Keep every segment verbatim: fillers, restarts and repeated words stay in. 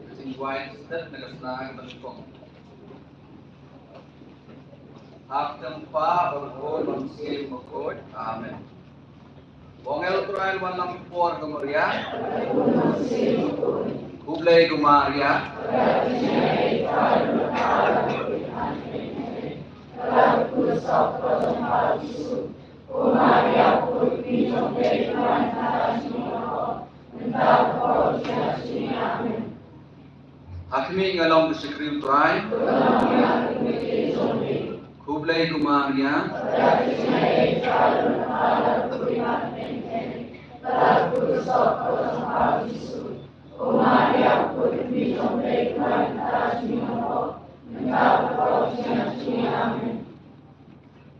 Ka jingduwai step na ka sna ka nyngkong. Ha ka kyrteng u Kpa bad u Khun bad u Mynsiem Bakhuid. Amen. Ba u angel u Trai u la wanlam ha ka por ka Maria. Khublei ko Maria. Ha khmih, nga long ka shakri u Trai. Khublei ko Maria.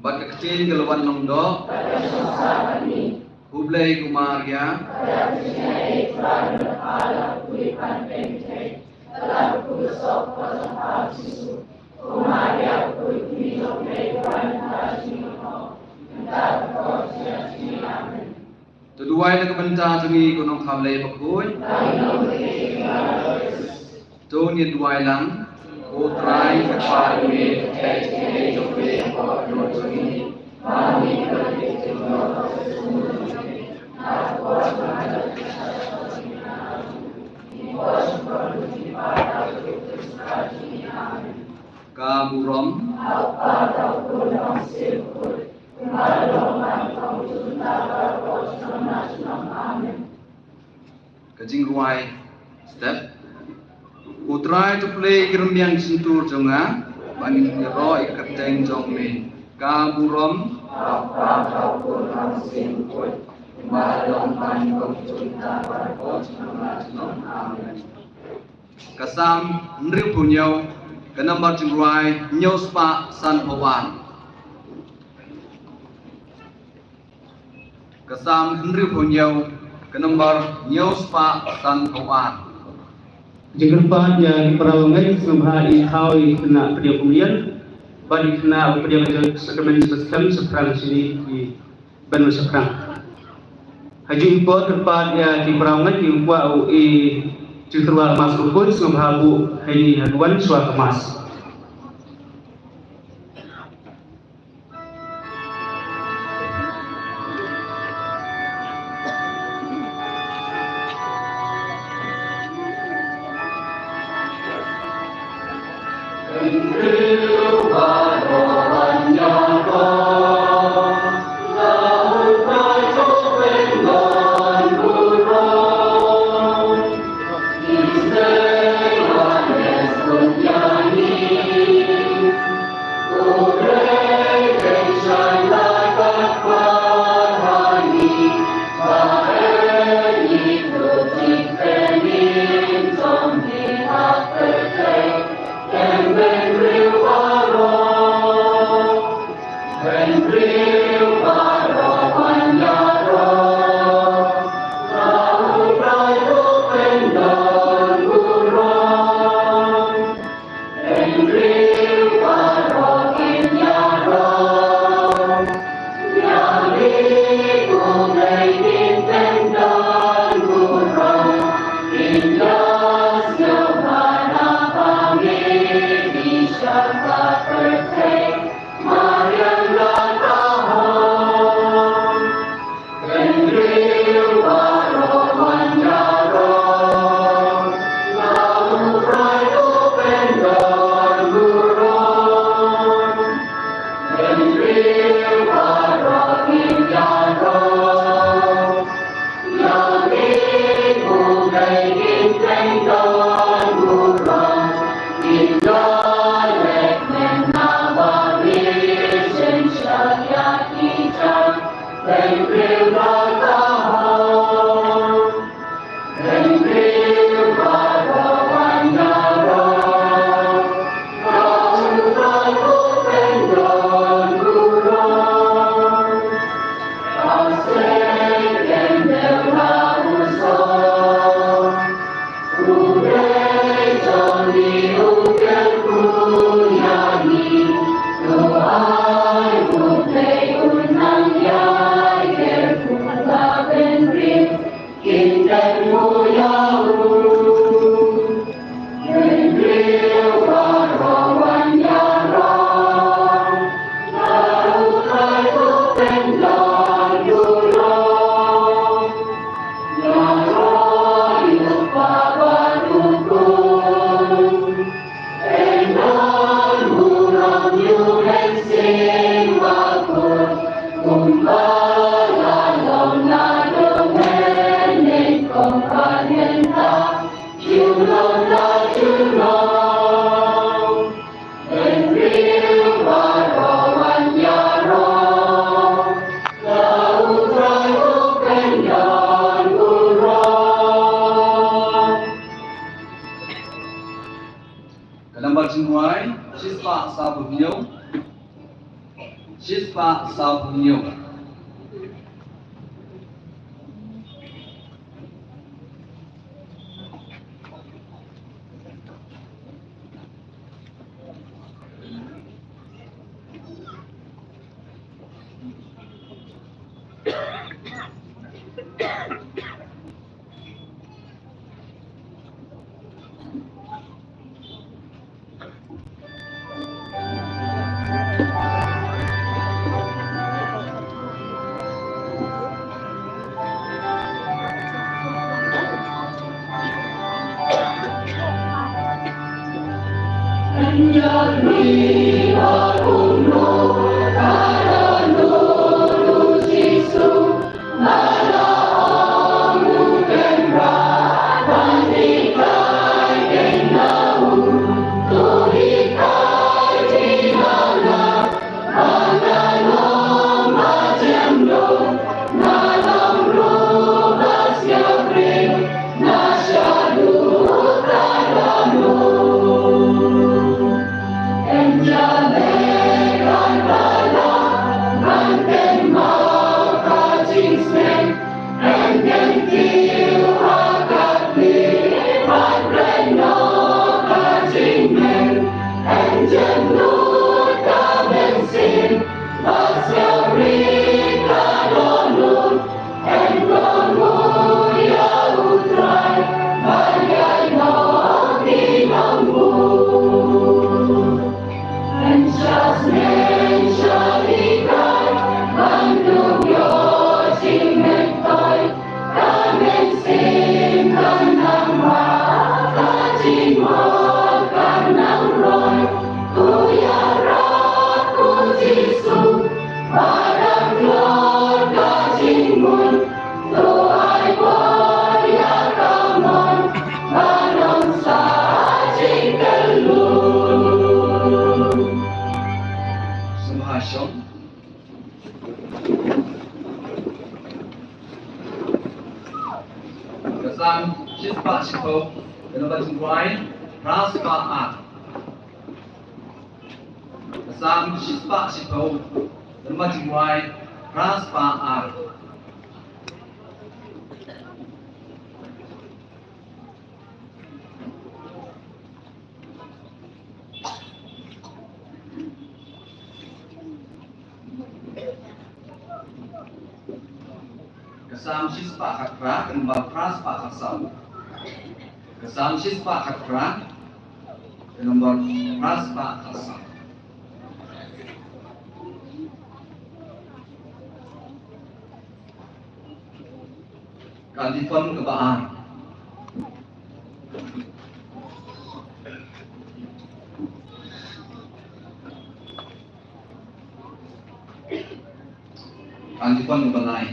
Bad ka ktien ka la wan long doh. Khublei ko Maria. To duwai na ka bynta jong ngi ko Nongthaw Blei bakhuid. To ngin duwai lang. Ko Trai, nga kwah ïa me. Ka burom. Ka jingrwai step. Ko Trai, to plie ïa ki rmiang shyntur jong nga, ba ngin ïaroh ïa ka kyrteng jong me. Ka burom. Amen. Ka Salm hynriewphew hynñiew, ka number jingrwai hynñiew spah sanphew ar. Ka Salm hynriewphew hynñiew, ka number hynñiew spah sanphew ar. Jingkyrpad ïa ki para bangeit, sngewbha i thaw i khynnah pdiang kumne, bad i khynnah pdiang jong sakramen sa skhem shaphrang shane ki ban shaphrang. Ha juh i por kyrpad ïa ki para bangeit, ki kwah u i jingtyrwa mass u kut, sngewbha buh ha ïing ha duwan shuwa ka mass. Ka nambar jingduwai, shispah sawphew hynñiew. Shispah sawphew hynñiew. Sngewbha shong. Ka Salm shispah shiphew, ka nombar jingrwai phra spah ar. Ka Salm shispah shiphew, ka nombar jingrwai phra spah ar. Ka Salm shispah khatphra, ka nombar phra spah khatsaw. Ka Salm shispah khatphra, ka nombar phra spah khatsaw. Ka antiphon kaba ar. Ka antiphon kaba lai.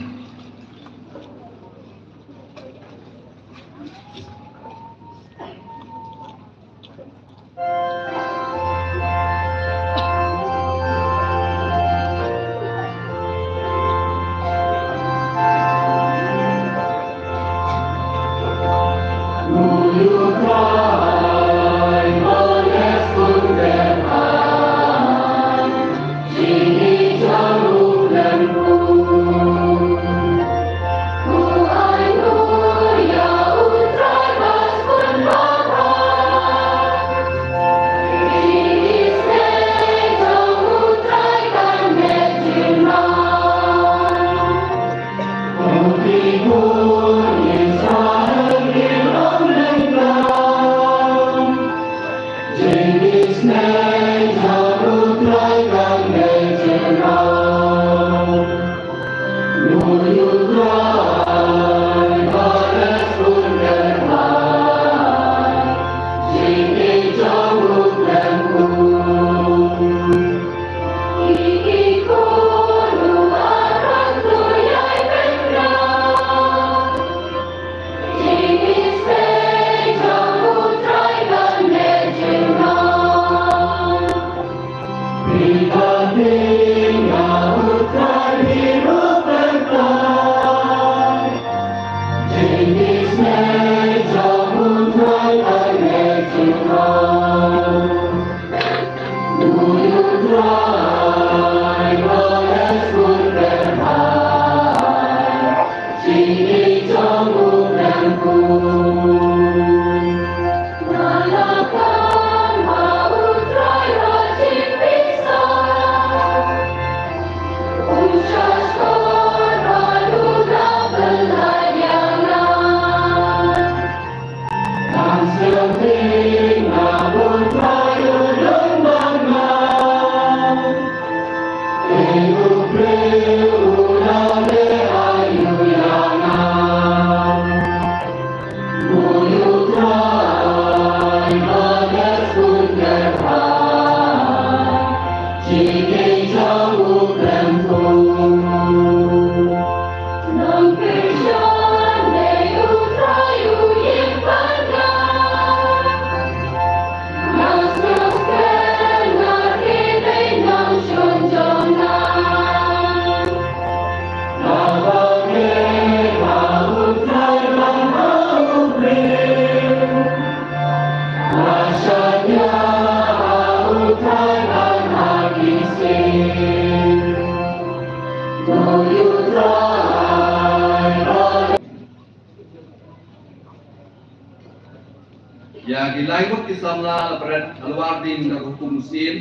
Ïa ki lai ngut ki samla la pret halwar ding da ka hukum u syiem.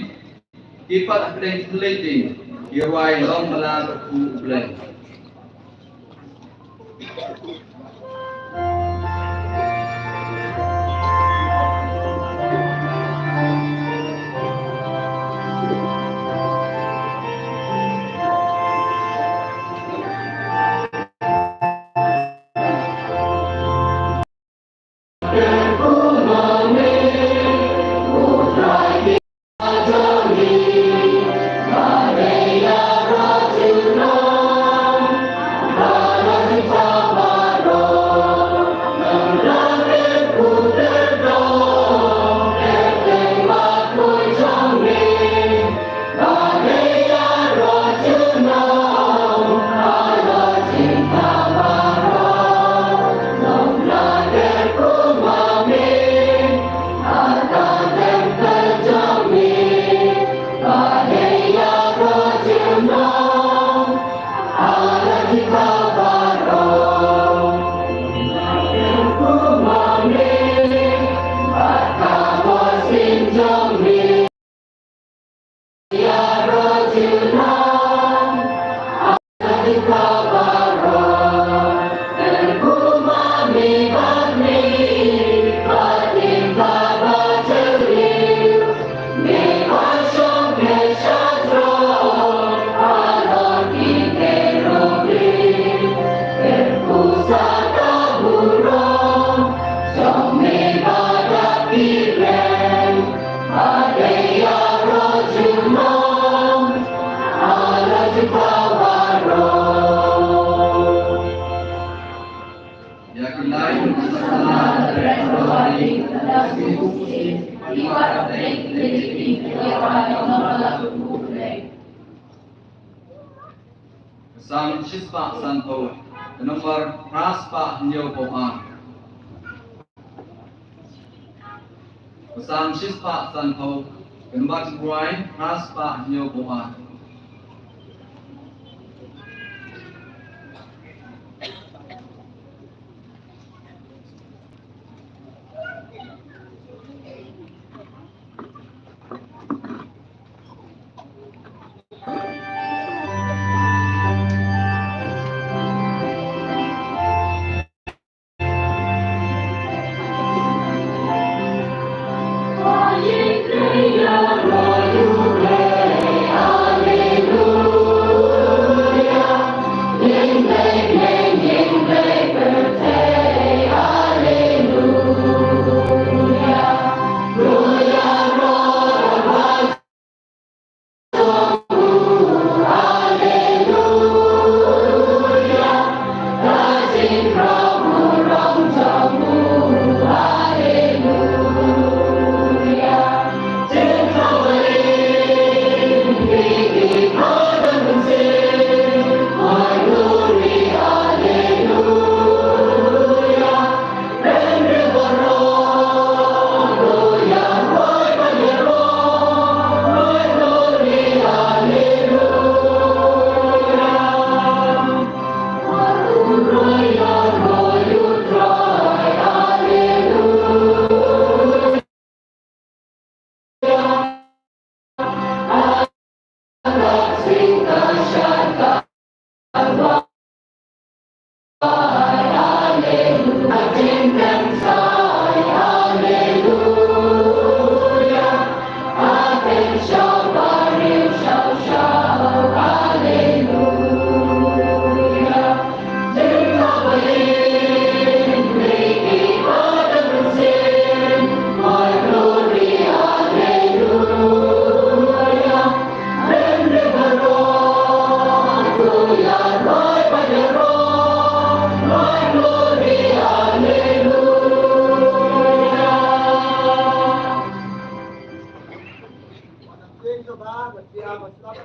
Ki pat hapdeng ki thylliej ding ki rwai long bala kyrkhu U Blei. Ka Salm shispah sanphew, ka nombar phraspah hynñiewphew ar. Ka Salm shispah sanphew, ka nombar jingduwai phraspah hynñiewphew ar.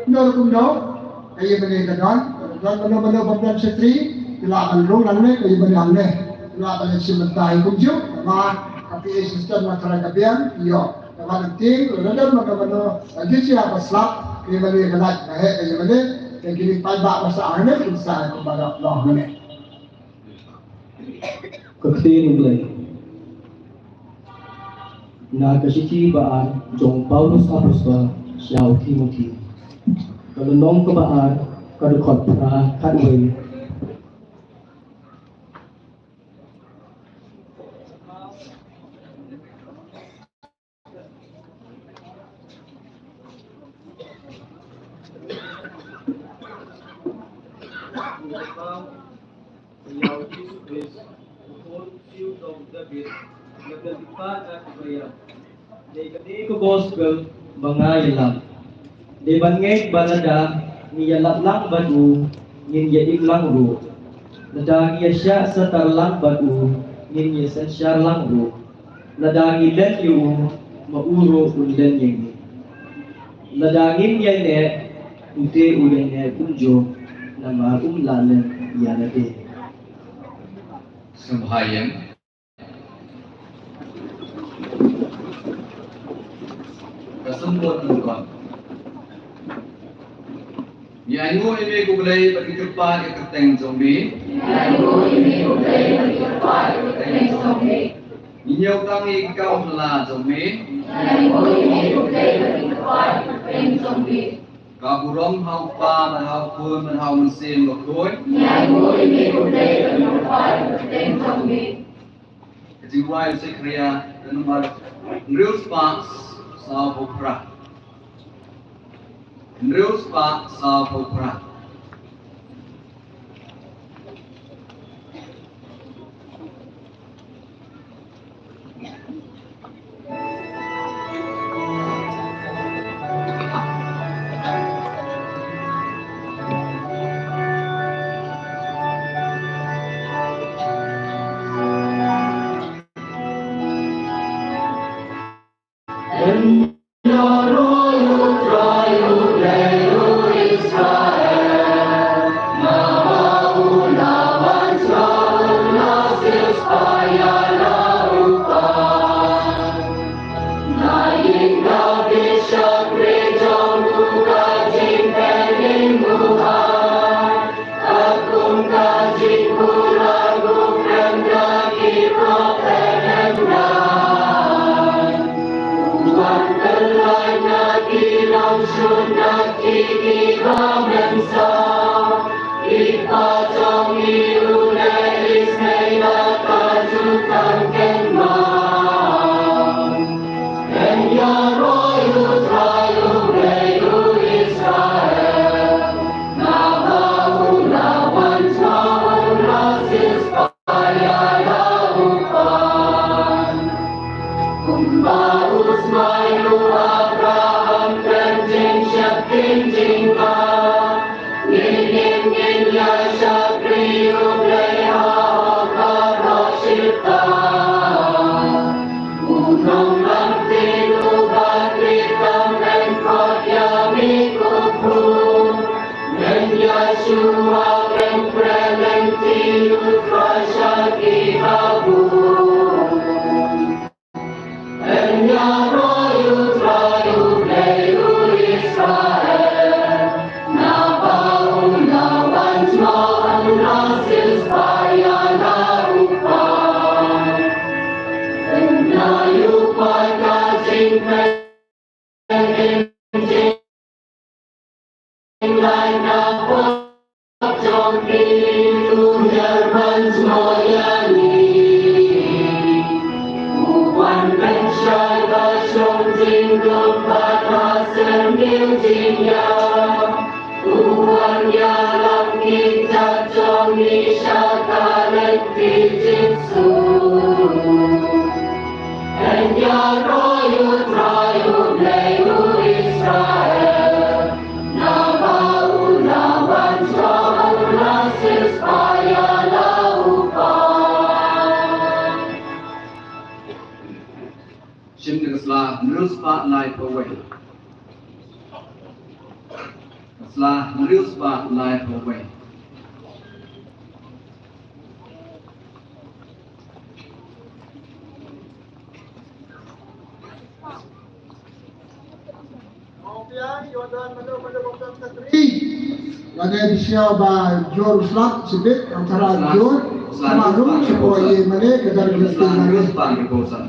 Kumno, kumno, ka ïa bane ka don, don mano mano ba don shatri, ki lah ban rung nangne, ka ïa bane hangne, ki lah ban shim bynta hi kumjuh, namar ka P A system ma tharai ka biang, ïoh, namar ka tieng, la don mano mano, la jia ba slap, ka ïa bane ka lait, ka heh, ka ïa bane, ka kini paidbah ba sah hangne, kin sah kumba don noh hangne. Ka ktien U Blei. Na ka shithi ba ar jong u Paulus Apostol sha u Timothi. Ka lynnong kaba ar, ka dkhot phra khatwei. Ïa u Jisu Khrist, u khun siew jong u Dabid, na ka lypa ka Abraham. Dei kane ka gospel ba nga ïalam. Dei ban ngeit ba lada ngi ïalap lang bad u, ngin ïa im lang ruh. Lada ngi ïa shah satar lang bad u, ngin ïa synshar lang ruh. Lada ngi len ïa u, ma u ruh un len ïa ngi. Lada ngim ïaineh, ute u ïaineh kumjuh, namar um lah len ïa lade. Sngewbha ïa. Ka symboh nyngkong. Ngi ainguh ïa me ko Blei bad ngi kyrpad ïa ka kyrteng jong me. Ngi ainguh ïa me ko Blei bad ngi kyrpad ïa ka kyrteng jong me. Ngi ñiew tang ïa ki kaw jong me. Ngi ainguh ïa me ko Blei bad ngi kyrpad ïa ka kyrteng jong me. Ka burom ha u Kpa bad ha u Khun bad ha u Mynsiem Bakhuid. Ngi ainguh ïa me ko Blei bad ngi kyrpad ïa ka kyrteng jong me. Ka jingrwai u Sekhariah, ka nombar hynriew spah sawphew phra. Hynriew spah sawphew phra. Shim na ka sla hynriew spah laiphew wei. Ka sla hynriew spah laiphew wei. Lane disiau ba jor slap sibit antara jor sama lum sipo ye mane kedar. Sla hynriew spah hynriew phew san.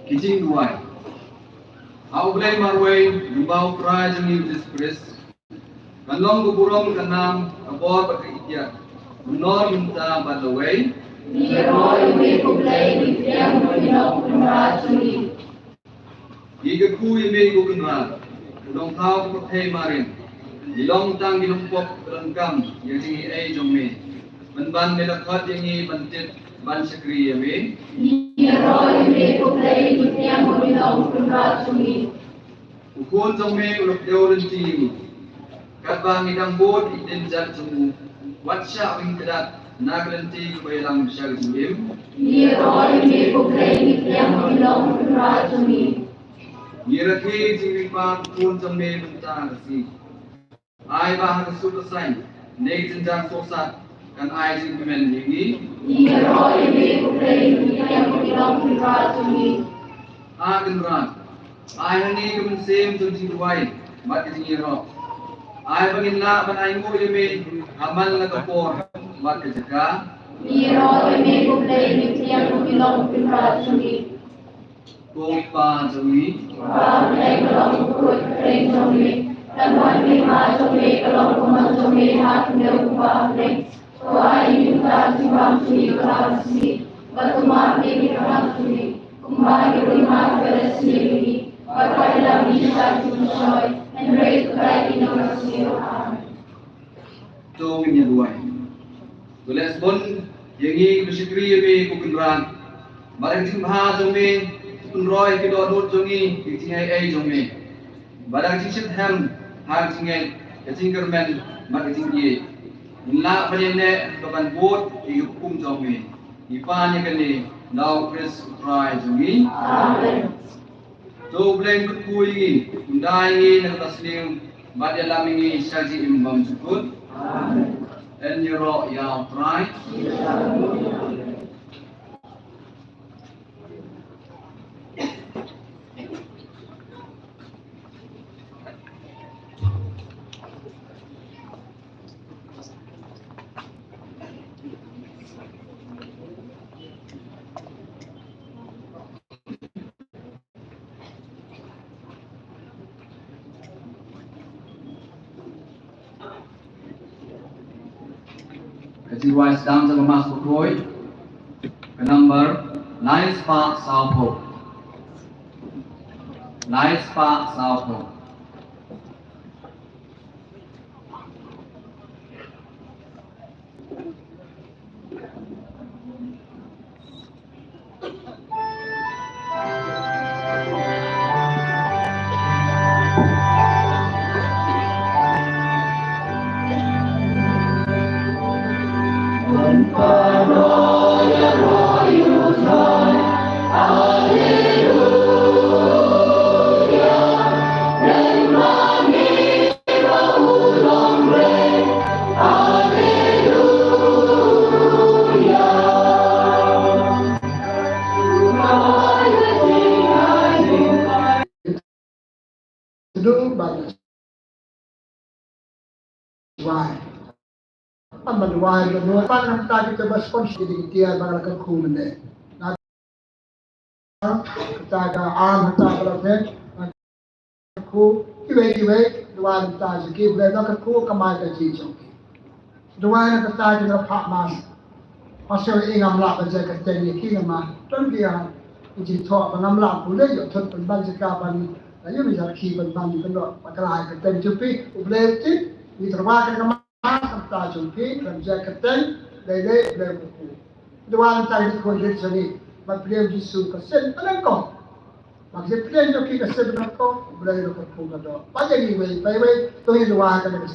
Ki jingduwai. Ha U Blei marwei, Lyngba U Trai jong ngi U Jisu Khrist, kan long ka burom, ka nam, ka bor bad ka ikhtiar, mynno mynta bad lawei. Ngi ïaroh ïa me ko Blei, ngi pdiang ba me long u Kynrad jong ngi. Ngi kyrkhu ïa me ko Kynrad, u long thaw ka pyrthei marin. Ngi long tang ki nongpop, ka donkam ïa ka jingaiei jong me. Pynban me la khot ïa ngi ban tip, ban shakri ïa me. Ngi ïaroh ïa me ko Blei, ngi pdiang ba me long u Kynrad jong ngi. U Khun jong me u la pdiang lynti ïa ngi. Katba ngi dang bud ïa ki kjat jong u, wat shah weng kdat na ka lynti kaba ïalam sha ka jingim. Ngi ïaroh ïa me ko Blei, ngi pdiang ba me long u Kynrad jong ngi. Ngi rakhe ka jingkyrpad u Khun jong me mynta ka sngi. Ai ba ha ka suk ka saiñ ne ka jynjar sohsat kan ai jingkmen ïa ngi. Ngi ïaroh ïa me ko Blei, ngi pdiang ba me long u Kynrad jong ngi. A Kynrad, ai ha ngi ka mynsiem jong jingduwai bad ka jingïaroh. Ai ba ngin lah ban ainguh ïa me ha man la ka por bad ka jaka. Ngi ïaroh ïa me ko Blei, ngi pdiang ba me long u Kynrad jong ngi. Ko Kpa jong ngi. Ba ha pdeng ka long ka khuid ka kyrteng jong me. Kan wan ka hima jong me, kan long ka mon jong me ha ka hynñiew kumba ha pdeng. To ai ïa ngi mynta ka jingbam jong ngi kaba ha ka sngi. Bad to map ïa ngi ki pahnam jong ngi, kumba ngi ruh ngi map ïa kiba leh sniew ïa ngi. Bad wat ïalam ïa ngi sha ka jingpynshoi, hynrei to kai ïa ngi na ka sniew. Amen. To ngin ïa duwai. To leh sbun ïa ngi kiba shakri ïa me ko Kynrad. Bad da ka jingbha jong me to pynroi ïa ki dohnud jong ngi ïa ka jingaiei jong me. Bad da ka jingshitrhem ha ka jingngeit, ka jingkyrmen bad ka jingïeit. Ngin lah ban ïaineh bad ban bud ïa ka hukum jong me. Ngi pan ïa kane da U Khrist U Trai jong ngi. Amen. To U Blei un kyrkhu ïa ngi, un da ïa ngi na kata ka sniew bad ïalam ïa ngi sha ka jingim bymjukut. Amen. Yn ïaroh ïa U Trai. Ka jingduwai sdang jong ka Mass Bakhuid, ka number lai spah sawphew. Lai spah sawphew. Duwai. Ban duwai, ban duwai, ban nang ta kita ba sponsor di kita ba la kyrkhu mynne. Na ta ka am ta ba la phet. Kyrkhu kiwei kiwei, duwai ta ji ki bre na kyrkhu ka mai ka ji jong ki. Duwai na kata ki na phah mas. Pasal i ngam lah ba ja ka ten ïa ki namar don ki ha ki jingthoh ba ngam lah pule ïoh thut pynban jaka ban ïoh mi jar ki pynban ki pyndoh ba ka lai ka ten jong phi U Blei ti ni terwa ka ngam lah kata jong phi kan ja ka ten dei dei U Blei ku ku. Duwai na kata ki khun rit sani ba plie Jisu ka sen pynang ko. Ba ki plie jong ki ka sen pynang ko U Blei ka ku ka doh. Ba ja ni wei pai wei to ni duwai ka na ka